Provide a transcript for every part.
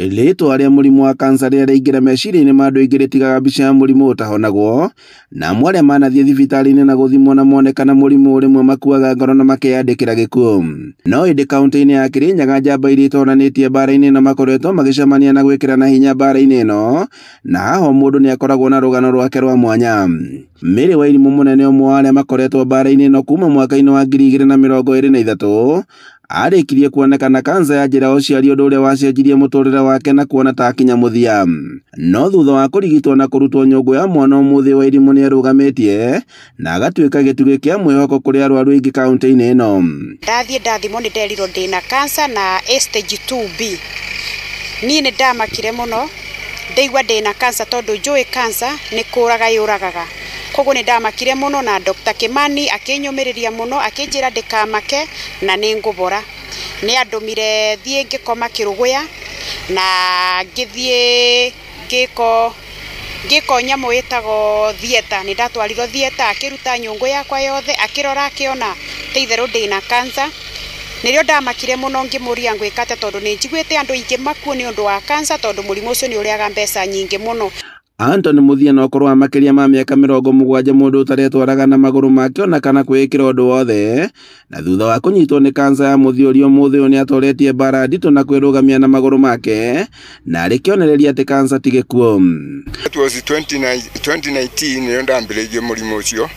Rĩtwa rĩa mũrimũ wa kansa rĩrĩa rĩaingĩra meciria-inĩ ma andũ aingĩ rĩtigaga mbica ya mũrimũ ũtahonagwo, na amwe arĩa manathiĩ thibitarĩ-inĩ na gũthimwo na monekana mũrimũ rĩmwe makuaga ngoro na makeyandĩkĩra gĩkuũ. No ĩndĩ kaunti-inĩ ya Kirinyaga njamba iria itoranĩtie mbara-inĩ ĩno makoretwo magĩcemania na gwĩkĩrana hinya mbara-inĩ ĩno, na haha o mũndũ nĩakoragwo na rũgano rwake rwa mwanya. Mary Wairimũ mũnene ũmwe wa arĩa makoretwo mbara-inĩ ĩno kuma mwaka-inĩ wa 2023 arĩkirie kuonekana kansa ya njĩra ya ũciari ũndũ ũrĩa wacenjirie mũtũrĩre wake na kuona ta akinya mũthia. No thutha wa kũrigitwo na kũrutwo nyũngũ ya mwana ũmũthĩ Wairimũ nĩerũgamĩtie na agatuĩka gĩtugĩ kĩa mwĩhoko kũrĩ arwaru aingĩ kaunti-inĩ ĩno. Ndathiĩ ndathimwo nĩ nderirwo ndĩna cancer na A stage 2B. Niĩ nĩ ndamakire mũno ndaigua ndĩna cancer tondũ njũĩ cancer nĩ kũraga yũragaga. Koguo nĩ ndamakire mũno na Dr. Kimani akĩnyũmĩrĩria mũno akĩnjĩra ndĩkamake na nĩ ngũbora. Nĩ andũmire thiĩ ngĩkoma Kĩrũgũya na ngĩthiĩ ngĩko nyamũ ĩtagwo theatre. Nĩ ndatwarirwo theatre akĩruta nyũngũ yakwa yothe akĩrora akĩona ti itherũ ndĩna cancer. Nĩrĩo ndamakire mũno ngĩmũria ngwĩka atĩa tondũ nĩ njiguĩte andũ aingĩ makuo nĩ ũndũ wa cancer tondũ mũrimũ ũcio nĩ ũrĩaga mbeca nyingĩ mũno. Anthony Muthia na ũkũrũ wa makĩria ma mĩaka 70 mũndũ ũtaretwaraga na magũrũ make ona kana kwĩĩkĩra ũndũ wothe, na thutha wa kũnyitwo nĩ kansa ya mũthiori ũmũthĩ ũyũ nĩatoretie mbara nditũ na kwĩrũgamia na magũrũ make, na arĩ kĩonereria atĩ kansa ti gĩkuũ. It was 2019 nĩyo ndambĩrĩirie mũrimũ ũcio,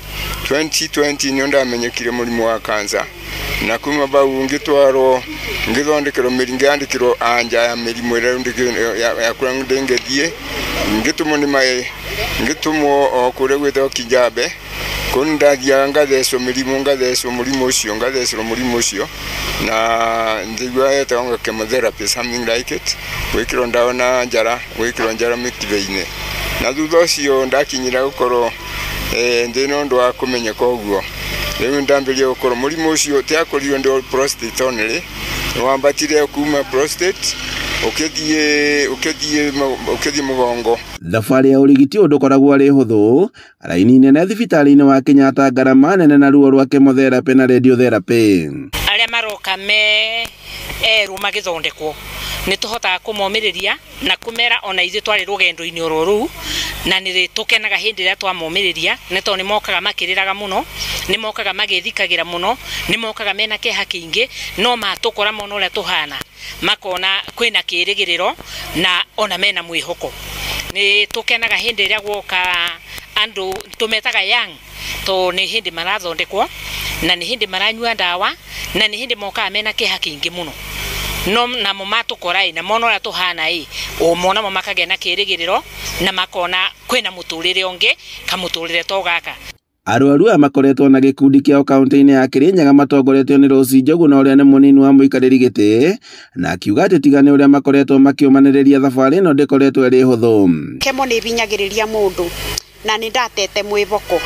2020 nĩyo ndamenyekire mũrimũ wa kansa, na kuma bau ngĩtwarwo ngĩthondekerwo mĩrimũ ngĩandĩkĩrwo anja ya mĩrimũ ĩrĩa ya kũrĩa ndĩngĩthiĩ, ngĩtũmwo nĩ maĩ ngĩtũmwo o kũrĩa gwĩtagwo Kijabe, kũu ndathiaga ngathecwo mĩrimũ ngathecwo mũrimũ ũcio ngathecwo mũrimũ ũcio na njigua yetagwo chemotherapy something like it, gwĩkĩrwo ndawa na njara gwĩkĩrwo njara mĩkiha-inĩ, na thutha ũcio ndakinyĩra gũkorwo ndĩna ũndũ wa kũmenyeka ũguo. Rĩu ndambĩrĩria gũkorwo mũrimũ ũcio tiakorirwo ndĩ prostate only, nĩwambatire kuma prostate ũkĩthiĩ mũgongo. Thabarĩ ya ũrigiti ũyũ ndũkoragwo arĩ hũthũ, raini nene thibitarĩ-inĩ wa Kenyatta, ngarama nene na ruo rwa chemotherapy na radiotherapy. Arĩa maroka me erũ magĩthondekwo nĩ tũhotaga kũmomĩrĩria na kũmera ona ithuĩ twarĩ rũgendo-inĩ oro rũu, na nĩ tũkenaga hĩndĩ ĩrĩa twamomĩrĩria nĩ tondũ nĩ mokaga makĩrĩraga mũno, nĩ mokaga magĩthikagĩra mũno, nĩ mokaga mena kĩeha kĩingĩ, no matũkora mona ũrĩa tũhana makona kwĩna kĩrĩgĩrĩro na ona mena mwĩhoko. Nĩ tũkenaga hĩndĩ ĩrĩa guoka andũ tũmetaga young to nĩ hĩndĩ marathondekwo na nĩ hĩndĩ maranyua ndawa na nĩ hĩndĩ mokaga mena kĩeha kĩingĩ mũno, no namo matũkora ĩ na mona ũrĩa tũhana ĩ o monamo makagĩa na kĩrĩgĩrĩro na makona kwĩna mũtũrĩre ũngĩ kamũtũrĩre to gaka. Arwaru aya makoretwo na gĩkundi kĩao kaunti-inĩ ya Kirinyaga matongoretio nĩ Rose Njogu na ũrĩa nĩ mũnini wa mũikarĩri gĩtĩ, na akiuga atĩ tiga nĩ ũrĩa makoretwo makĩũmanĩrĩria thabarĩ ĩno ndĩkoretwo ĩrĩ hũthũ. Kemo nĩ ĩbinyagĩrĩria mũndũ na nĩ ndatete mwĩhoko,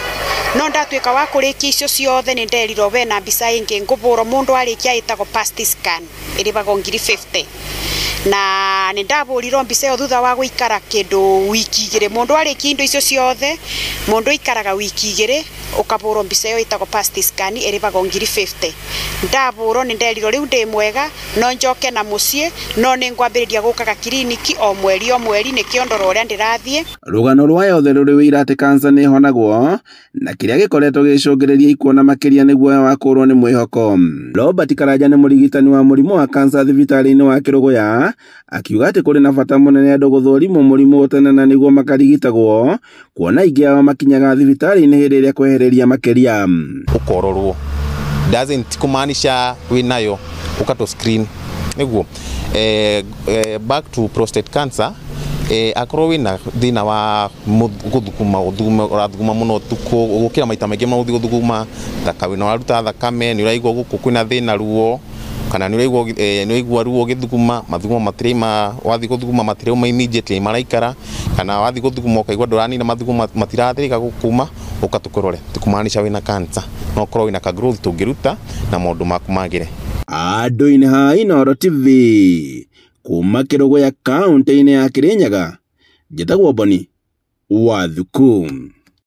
no ndatuĩka wa kũrĩkia icio ciothe nĩ nderirwo bena mbica ĩngĩ ngũbũrwo mũndũ arĩkia ĩtagwo past scan ĩrĩbagwo 50,000, na nĩ ndabũrirwo mbica ĩyo thutha wa gũikara kĩndũ wiki igĩrĩ. Mũndũ arĩkia indo icio ciothe mũndũ aikaraga wiki igĩrĩ ũkabũrwo mbica ĩyo ĩtagwo past scan ĩrĩbagwo 50,000. Ndabũrwo nĩ nderirwo rĩu ndĩ mwega no njoke na mũciĩ, no nĩ ngwambĩrĩria gũkaga kiriniki o mweri o mweri nĩkĩo ndora ũrĩa ndĩrathiĩ. Rũgano rwa yothe rũrĩ wĩira atĩ kansa nĩ ĩhonagwo na kĩrĩa gĩkoretwo gĩgĩcũngĩrĩria ikuũ na makĩria nĩ guoya wa kũũrwo nĩ mwĩhoko. Robert Karanja nĩ mũrigitani wa mũrimũ wa kansa thibitarĩ-inĩ wa Kĩrũgũya, akiuga atĩ kũrĩ na bata mũnene andũ gũthũrimwo mũrimũ tene na nĩguo makarigitagwo, kuona aingĩ ao makinyaga thibitarĩ-inĩ hĩndĩ ĩrĩa kwehereria makĩria. Ũkororwo doesn't kumaanisha wĩnayo ũkatwo screen nĩguo. Back to prostate cancer, akorwo wĩna thĩna wa gũthuguma ũrathuguma mũno ũtukũ gũkĩra maita maingĩ ma gũthiĩ gũthuguma, wĩna ũraruta thakame, nĩ ũraigua gũkũ kwĩna thĩna ruo, kana nĩ ũraigua ruo ũgĩthuguma, mathugumo matiraima, wathiĩ gũthuguma matirauma immediately maraikara, kana wathiĩ gũthuguma ũkaigua ndũranina mathugumo matirathirĩka gũkuma, ũka tũkũrore ti kumaanisha wĩna cancer, no ũkorwo wĩna ka growth tũngĩruta na maũndũ maku magĩre. Andũ-inĩ ha Inooro TV kuma Kĩrũgũya kaunti-inĩ ya Kirinyaga, njĩtagwo Boni Wathuku.